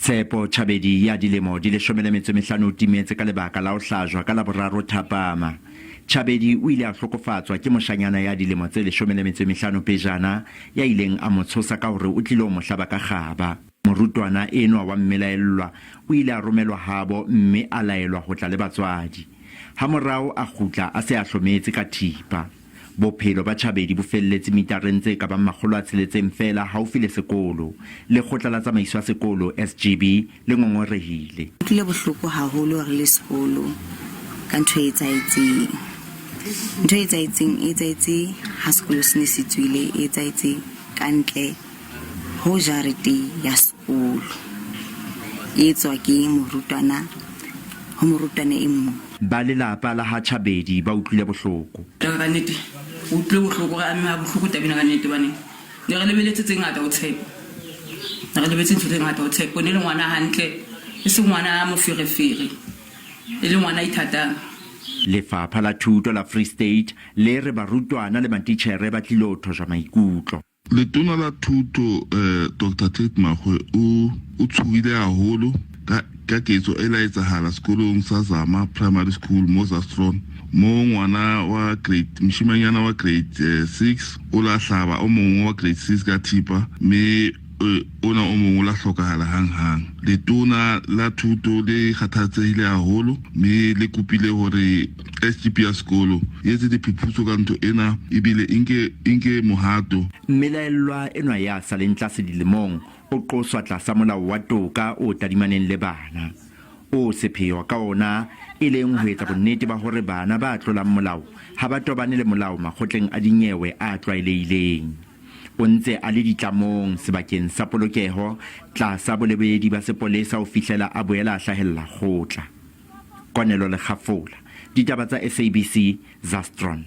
Tshepo Chabedi ya dilemo di 15 o timetse ka lebaka la ho hlajwa ka Laboraro thapama. Chabedi o ile a hlokofatswa ke moshanyana ya dilemo tse 15 pejana ya ileng a mo tshosa ka hore o tlilo mo hlaba ka kgaba. Morutwana enwa wa mmelaellwa o ile a romelwa habo mme a laelwa ho tla le batswadi. Hamorao a kgutla a se a hlometse ka thipa. Bophelo ba Chabedi bo felletse mitareng tse ka bang 600 feela haufi le sekolo. Lekgotla la tsamaiso ya sekolo, SGB, le ngongorehile. Utlwile bohloko haholo re le sekolo ka ntho e etsahetseng. Ntho e etsahetseng e etsahetse ha sekolo se ne se tswile, e etsahetse ka ntle ho jarete ya sekolo. E etswa ke morutwana ho morutwana e mong. Ba lelapa la ha Chabedi ba utlwile bohloko. Taba ka nnete, re utlwile bohloko, re ameha bohloko tabeng ena ka nnete hobane ne re lebeletse tse ngata ho Tshepo. Ne re lebetse ntho tse ngata ho Tshepo. Ne le ngwana hantle, e se ngwana moferefere, e le ngwana a ithatang. Lefapha la Thuto la Free State le re barutwana le matitjhere ba tlilo thojwa maikutlo. Letona la Thuto Doctor Tate Makgoe o o tshohile haholo ka ka ketso e la etsahala sekolong sa Zama Primary School mo Zastron mo ngwana wa grade moshimanyana wa grade 6 o la hlaba o mongwe wa grade 6 ka thipa mme ona o mongwe o la hlokahala hang-hang. Letona la Thuto le kgathatsehile haholo mme le kopile hore SGB ya sekolo e etse diphuputso ka ntho ena ebile e nke e nke mohato. Mmelaellwa enwa ya sa leng tlase dilemong o qoswa tlasa molao wa toka o tadimaneng le bana, oo sepheo ka ona e leng ho etsa bonnete ba hore bana ba tlolang molao ha ba tobane le molao makgotleng a dinyewe a tlwaelehileng. O ntse a le ditlamong sebakeng sa polokeho tlasa bolebedi ba sepolesa ho fihlela a boela a hlahella kgotla. Konelo Lekgafola, Ditaba tsa SABC, Zastron.